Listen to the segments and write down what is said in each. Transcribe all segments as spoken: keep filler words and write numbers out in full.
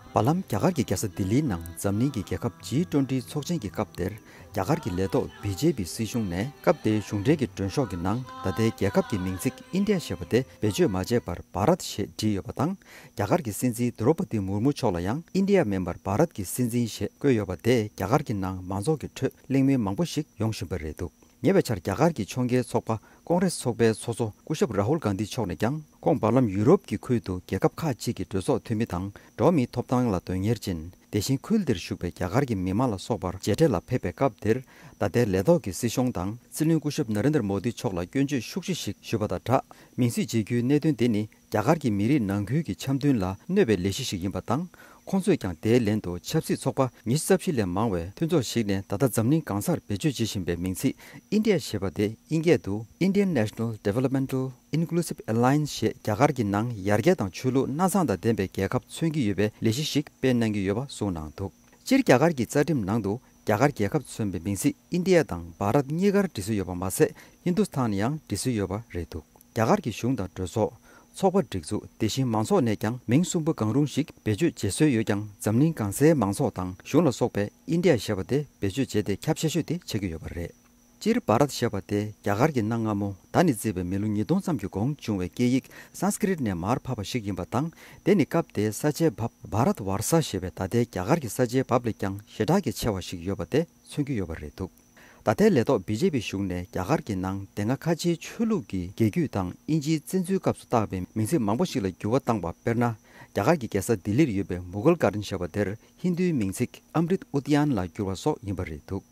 བར་ལམ་རྒྱ་གར་གྱི་རྒྱལ་ས་ལྡི་ལིའི་ནང་འཛམ་གླིང་གི་རྒྱལ་ཁབ་ཇི་ཊུ་ཝེན་ཊི་ཚོགས་ཆེན་གྱི་སྐབས་དེར། རྒྱ་གར་གྱི་ལས་ཐོག་བི་ཇེ་པི་སྲིད་གཞུང་ནས་སྐབས་དེའི་གཞུང་འབྲེལ་གྱི་མགྲོན་ཤོག་གི་ནང་ད་ལྟའི་རྒྱལ་ཁབ་ཀྱི་མིང་ཚིག་ཨིན་ཌི་ཡ་ཞེས་པ་དེ་བེད་སྤྱོད་མ་བྱས་པར་བྷ་རཏ་ཞེས་བྲིས་ཡོད་པ་དང་། རྒྱ་གར་གྱི་སྲིད་འཛིན་དྲོ་པ་ཏི་མུར་མུ་མཆོག་ལ་ཡང་ཨིན་ཌི་ཡ་མིན་པར་བྷ་རཏ་གྱི་སྲིད་འཛིན་ཞེས་བཀོད་ཡོད་པ་དེས་རྒྱ་གར་གྱི་ནང་མང་ཚོགས་ཀྱི་ཁྲོད་གླེང་མོལ་མང་པོ་ཞིག་ཡོང་བཞིན་པ་རེད་འདུག་ཉེ་བའི་ཆར་རྒྱ་གར་གྱི་ཕྱོགས་འགལ་ཚོགས་པ་ཀོང་རེས་ཚོགས་པའི་ཚོགས་གཙོ་སྐུ་ཞབས་རཱ་ཧུལ་གྷན་དྷི་མཆོག་ནས་ཀྱང་། ཁོང་བར་ལམ་ཡུ་རོབ་ཀྱི་ཁུལ་དུ་རྒྱལ་ཁབ་ཁག་ཅིག་གི་གྲོས་ཚོགས་འཐུས་མི་དང་། འགྲོ་བ་མིའི་ཐོབ་ཐང་ལ་དོན་གཉེར་ཅན། དེ་བཞིན་ཁུལ་དེར་བཞུགས་པའི་རྒྱ་གར་གྱི་མི་མང་ལ་སོགས་པར་མཇལ་འཕྲད་ལ་ཕེབས་པའི་སྐབས་དེར། ད་ལྟའི་ལས་ཐོག་གི་སྲིད་གཞུང་དང་། སྲིད་བློན་སྐུ་ཞབས་ན་རེན་དར་མོ་དི་མཆོག་ལ་སྐྱོན་བརྗོད་ཤུགས་ཆེ་ཞིག་ཞུས་པ་དང་སྦྲགས། མིང་ཚིག་བརྗེ་རྒྱུའི་གནད་དོན་དེ་ནི། རྒྱ་གར་གྱི་མི་རིགས་ནང་ཁུལ་གྱི་འཆམ་མཐུན་ལ་གནོད་པའི་ལས་གཞི་ཞིག་ཡིན་པ་དང་། ཁོང་ཚོས་ཀྱང་དེའི་ལན་དུ་ཆབ་སྲིད་ཚོགས་པ་ཉི་ཤུ་རྩ་བཞི་ལས་མང་བའི་མཐུན་ཚོགས་ཤིག་ནས་ད་ལྟ་འཛམ་གླིང་གང་སར་བེད་སྤྱོད་བྱེད་བཞིན་པའི་མིང་ཚིག་ཨིན་ཌི་ཡ་ཞེས་པ་དེ་ཨིན་སྐད་དུ། Indian National Developmental Inclusive Alliance ཞེས་རྒྱ་གར་གྱི་ནང་ཡར་རྒྱས་དང་ཆོས་ལུགས་སྣ་ཚོགས་དང་ལྡན་པའི་རྒྱལ་ཁབ་མཚོན་གྱི་ཡོད་པའི་ལས་གཞི་ཞིག་སྤེལ་གནང་གི་ཡོད་པ་གསུངས་གནང་འདུག་སྤྱིར་རྒྱ་གར་གྱི་རྩ་ཁྲིམས་ནང་དུ། རྒྱ་གར་རྒྱལ་ཁབ་མཚོན་པའི་མིང་ཚིག་ཨིན་ཌི་ཡ་དང་བྷ་རཏ་གཉིས་ཀར་འབྲི་སྲོལ་ཡོད་པ་མ་ཟད། ཧིན་དུ་སི་ཐན་ཡང་འབྲི་སྲོལ་ཡོད་པ་རེད་འདུག་རྒྱ་གར་གྱི་གཞུང་དང་གྲོས་ཚོགས། ཚོགས་པ་སྒྲིག་འཛུགས། དེ་བཞིན་མང་ཚོགས་ནས་ཀྱང་མིང་གསུམ་པོ་གང་རུང་ཞིག་བེད་སྤྱོད་བྱེད་སྲོལ་ཡོད་ཀྱང་། འཛམ་གླིང་གང་སའི་མང་ཚོགས་དང་གཞུང་ལ་སོགས་པས་ཨིན་ཌི་ཡ་ཞེས་པ་དེ་བེད་སྤྱོད་བྱས་ཏེ་ཁྱབ་ཆེ་ཤོས་དེ་ཆགས་ཀྱི་ཡོད་པ་རེད། སྤྱིར་བྷ་རཏ་ཞེས་པ་དེ་རྒྱ་གར་གྱི་གནའ་སྔ་མོ་ད་ནི་བརྩིས་པའི་མི་ལོ་ཉིས་སྟོང་ཙམ་གྱི་གོང་བྱུང་བའི་སྐད་ཡིག་སཾ་སྐྲྀཏ་ནས་མར་ཕབ་པ་ཞིག་ཡིན་པ་དང་། དེ་ནི་སྐབས་དེའི་ས་ཆའི་བབ་བྷ་རཏ་ཝར་ས་ཞེས་པའི་ད་ལྟའི་རྒྱ་གར་གྱི་ས་ཆའི་བབ་ལས་ཀྱང་ཞེ་དྲག་གི་ཆེ་བ་ཞིག་ཡོད་པ་དེ་མཚོན་གྱི་ཡོད་པ་རེད་འདུག་ད་ལྟའི་ལས་ཐོག་བི་ཇེ་པི་གཞུང་ནས་རྒྱ་གར་གྱི་ནང་དེ་སྔ་ཁ་ཆེའི་ཆོས་ལུགས་ཀྱི་རྒྱལ་རྒྱུད་དང་དབྱིན་ཇིའི་བཙན་འཛུལ་སྐབས་སུ་བཏགས་པའི་མིང་ཚིག་མང་པོ་ཞིག་ལ་འགྱུར་བ་བཏང་བ། དཔེར་ན། རྒྱ་གར་གྱི་རྒྱལ་ས་ལྡི་ལིར་ཡོད་པའི་མུ་གྷལ་གྷར་ཌན་ཞེས་པ་དེར་ཧིན་རྡུའི་མིང་ཚིག་ཨམ་རིད་ཨུ་དི་ཡཱན་ལ་བསྒྱུར་བ་སོགས་ཡིན་པ་རེད་འདུག་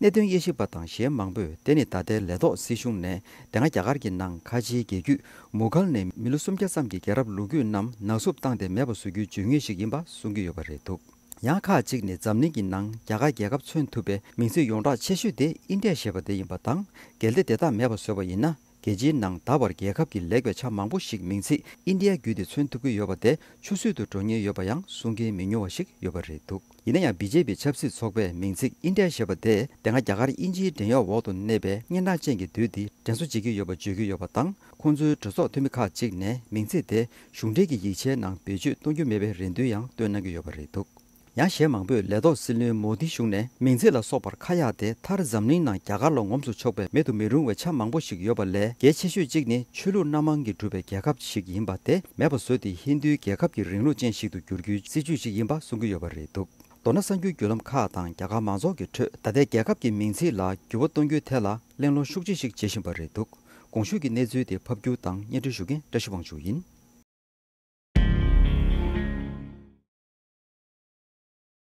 གནད་དོན་དབྱེ་ཞིབ་པ་དང་གཞན་མང་པོས་དེ་ནི་ད་ལྟའི་ལས་ཐོག་སྲིད་གཞུང་ནས་དེ་སྔ་རྒྱ་གར་གྱི་ནང་ཁ་ཆེའི་རྒྱལ་རྒྱུད་མུ་གྷལ་ནས་མི་ལོ་སུམ་བརྒྱ་ཙམ་གྱི་རྒྱལ་རབས་ལོ་རྒྱུས་རྣམས་ནག་སུབ་བཏང་སྟེ་མེད་པ་བཟོ་རྒྱུའི་ཇུས་ངན་ཞིག་ཡིན་པ་གསུང་གི་ཡོད་པ་རེད་འདུག་ཡང་ཁག་ཅིག་ནས་འཛམ་གླིང་གི་ནང་རྒྱ་གར་རྒྱལ་ཁབ་མཚོན་ཐུབ་པའི་མིང་ཚིག་ཡོངས་གྲགས་ཆེ་ཤོས་དེ་ཨིན་ཌི་ཡ་ཞེས་པ་དེ་ཡིན་པ་དང་། གལ་ཏེ་དེ་དག་མེད་པ་བཟོས་པ་ཡིན་ན། རྒྱལ་སྤྱིའི་ནང་ད་བར་རྒྱལ་ཁབ་ཀྱི་ལེགས་པའི་ཆ་མང་པོ་ཞིག་མིང་ཚིག་ཨིན་ཌི་ཡ་བརྒྱུད་དེ་མཚོན་ཐུབ་ཀྱི་ཡོད་པ་དེ་ཆུད་ཟོས་དུ་འགྲོ་ཉེན་ཡོད་པ་ཡང་གསུང་མཁན་མི་ཉུང་བ་ཞིག་ཡོད་པ་རེད་འདུག་ཡིན་ན་ཡང་བི་ཇེ་པི་ཆབ་སྲིད་ཚོགས་པས་མིང་ཚིག་ཨིན་ཌི་ཡ་ཞེས་པ་དེ་དེ་སྔ་རྒྱ་གར་དབྱིན་ཇིའི་བྲན་གཡོག་འོག་ཏུ་གནས་པའི་སྙན་གྲགས་ཅན་གྱི་དུས་འདི་དྲན་གསོ་བྱེད་ཀྱི་ཡོད་པ་བརྗོད་ཀྱི་ཡོད་པ་དང་། ཁོང་ཚོའི་གྲོས་ཚོགས་འཐུས་མི་ཁག་ཅིག་ནས་མིང་ཚིག་དེ་གཞུང་འབྲེལ་གྱི་ཡིག་ཆའི་ནང་བེད་སྤྱོད་གཏོང་རྒྱུ་མེད་པའི་རེ་འདུན་ཡང་བཏོན་གནང་གི་ཡོད་པ་རེད་འདུག་ཡང་གཞན་མང་པོས་ལས་ཐོག་སྲིད་བློན་མོ་དི་གཞུང་ནས་མིང་ཚིག་ལ་སོགས་པར་ཁ་ཡག་དེ་མཐར་འཛམ་གླིང་ནང་རྒྱ་གར་ལ་ངོམས་སུ་ཆོག་པའི་མེད་དུ་མི་རུང་བའི་ཆ་མང་པོ་ཞིག་ཡོད་པ་ལས། གལ་ཆེ་ཤོས་གཅིག་ནི་ཆོས་ལུགས་སྣ་མང་གིས་གྲུབ་པའི་རྒྱལ་ཁབ་ཞིག་ཡིན་པ་དེ་མེད་པ་བཟོས་ཏེ་ཧིན་རྡུའི་རྒྱལ་ཁབ་ཀྱི་རིང་ལུགས་ཅན་ཞིག་ཏུ་བསྒྱུར་རྒྱུའི་སྲིད་ཇུས་ཤིག་ཡིན་པ་གསུང་གི་ཡོད་པ་རེད་འདུག་མདོར་ན་གསར་འགྱུར་བརྒྱུད་ལམ་ཁག་དང་རྒྱ་གར་མང་ཚོགས་ཀྱི་ཁྲོད་ད་ལྟའི་རྒྱལ་ཁབ་ཀྱི་མིང་ཚིག་ལ་འགྱུར་བ་གཏོང་རྒྱུའི་ཐད་ལ་གླེང་སློང་ཤུགས་ཆེ་ཞིག་བྱེད་བཞིན་པ་རེད་འདུག་གོང་ཞུས་ཀྱི་གནས་ཚུལ་དེ་ཕབ་སྒྱུར་དང་སྙན་སྒྲོན་ཞུ་མཁན་བཀྲ་ཤིས་དབང་ཕྱུག་ཡིན།